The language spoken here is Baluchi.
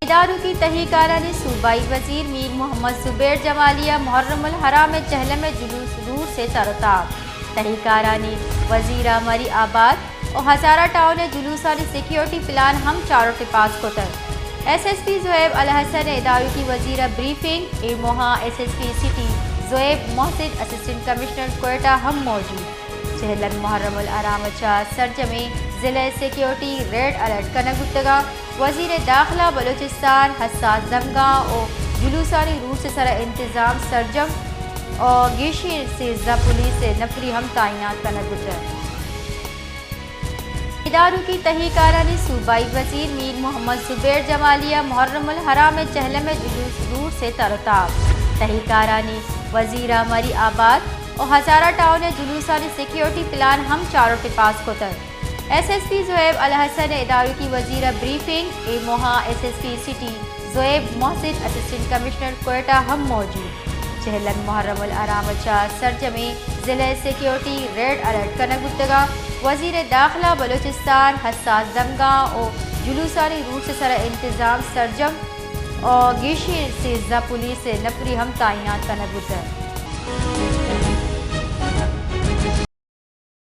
تدارکی تہی کارانی صوبائی وزیر میر محمد زبیر جمالی ء محرم الحرام ء چہلم ء جلوس روڈ سے تر و تاب۔ تہی کارانی وزیر ء مری آباد و ہزارہ ٹاؤن ء جلوسانی سیکیورٹی پلان ہم چار و ٹپاس کتگ۔ ایس ایس پی زویب الحسن ء ادارکی وزیر ء بریفنگ، اے موہ ء ایس ایس پی سٹی زویب محسن، اسسٹنٹ کمشنر کوئٹہ ہم موجود۔ چہلم محرم الحرام ء چہ سرجمیں ضلع سیکیورٹی ریڈ الرٹ کنگ بوتگ ء وزیر داخلہ بلوچستان حساس دمگاں و جلوسانی روٹ ء سرا انتظام سرجم و گیشیں سیزدہ پولیس نفری ہم تعینات کنگ بوتگ۔ ادارکی تہی کارانی صوبائی وزیر میر محمد زبیر جمالی ء محرم الحرام ء چہلم ء جلوس روڈ سے تر و تاب۔ تہی کارانی وزیر ء مری آباد و ہزارہ ٹاؤن ء جلوسانی سیکیورٹی پلان ہم چار و ٹپاس کتگ۔ ایس ایس پی زویب الحسن ء ادارکی وزیر ء بریفنگ، اے موہ ء ایس ایس پی سٹی زویب محسن، اسسٹنٹ کمشنر کوئٹہ ہم موجود۔ چہلم محرم الحرام ء چہ سرجمیں ضلع سیکیورٹی ریڈ الرٹ کنگ بوتگ ء وزیر داخلہ بلوچستان حساس دمگاں و جلوسانی روٹ ء سرا انتظام سرجم و گیشیں سیزدہ پولیس نفری ہم تعینات کنگ بوتگ۔